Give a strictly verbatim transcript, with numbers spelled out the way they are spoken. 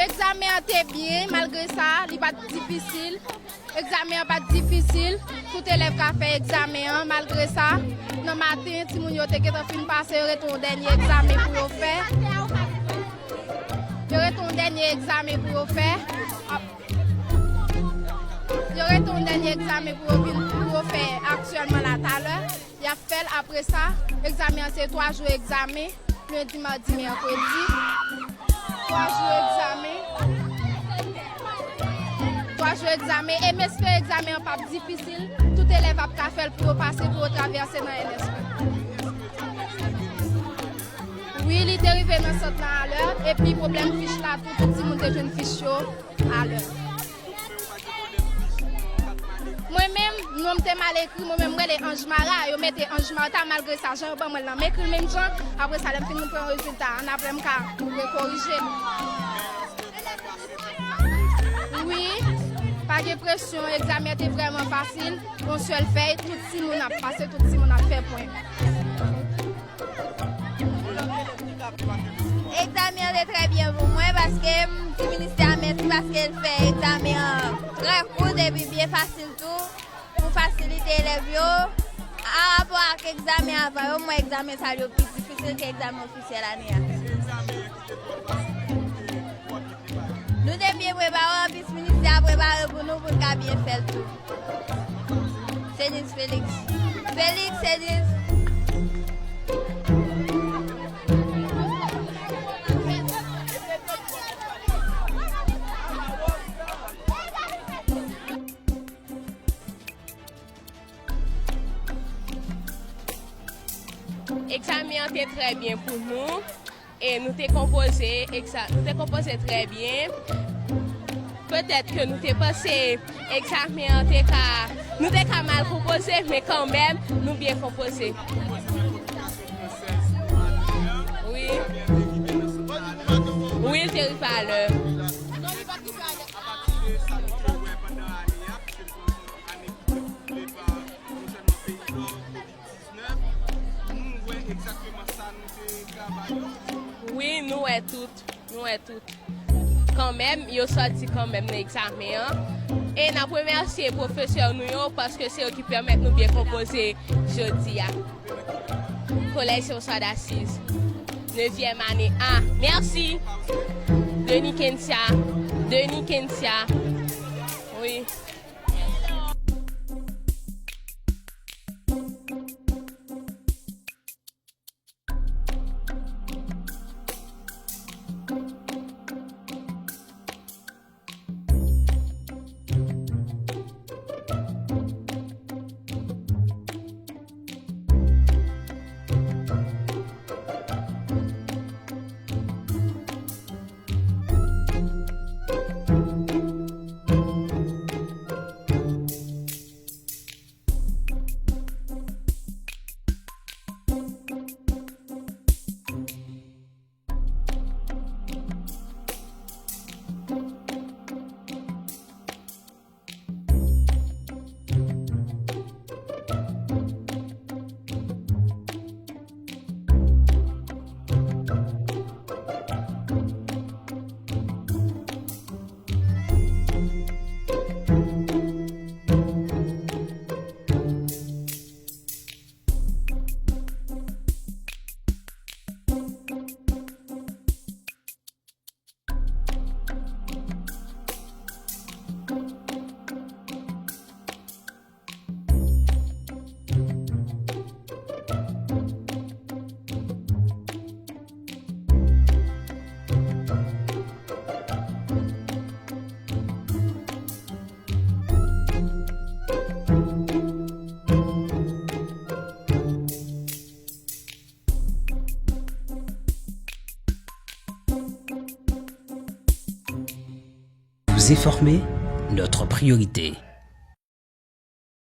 Egzamen an te byen, malgre sa, li pa t difisil. Egzamen an pa t difisil. Tout elèv ka fè egzamen an, malgre sa. Nan maten, timoun yo te gentan fin pase, yo rete yon dènye egzamen pou yo fè. Yo rete yon dènye egzamen pou yo fè. Yo rete yon dènye egzamen pou yo vin, pou yo fè aktyèlman la talè. Y ap fè l apre sa. Egzamen an se twa jou egzamen, lendi, madi, mèkredi. Twa jou egzamen. Twa jou egzamen. E m espere egzamen an p ap difisil. Tout elèv ap ka fè l pou yo pase, pou yo travèse nan N S P. Wi, li te rive nan sant lan alè. Epi pwoblèm fich la tou, tout timoun te jwenn fich yo alè. Mwen menm, non m te mal ekri, mwen menm m rele Ange Mara, yo mete Ange Martha, malgre sa, jan yo ban mwen l lan, m ekri l menm jan, apre sa, lè m fin montre yon rezilta, annapre m ka rekorije l. Wi, pa gen presyon, egzamen an te vrèman fasil, yon sèl fèy, tout timoun ap pase, tout timoun ap fè pwen. Egzamen an te trè byen pou mwen paske m di ministè a mèsi paske l fè egzamen an trè kout epi byen fasil tou pou fasilite elèv yo. Parapò ak egzamen avan yo, m wè egzamen sa yo pi difisil ke egzamen ofisyèl ane a. Nou te byen prepare, anplis ministè a prepare pou nou pou n ka byen fè l tou. Cédis Félix. Félix Cédis. Egzamen an te trè byen pou nou. E nou te konpoze egza-, nou te konpoze trè byen. Petèt ke nou te panse egzamen an te ka, nou te ka mal konpoze, men kanmenm, nou byen konpoze. Wi. Wi, l te rive alè. Wi, nou wè tout, nou wè tout. Kanmenm, yo sòti kanmenm nan egzamen an. E n ap remèsye pwofesè nou yo, paske se yo ki pèmèt nou byen konpoze jodi a. Collège François d'Assise, nevyèm ane A. Mèsi. Denis Kentia. Denis Kentia. Wi. Vous informer, notre priorité.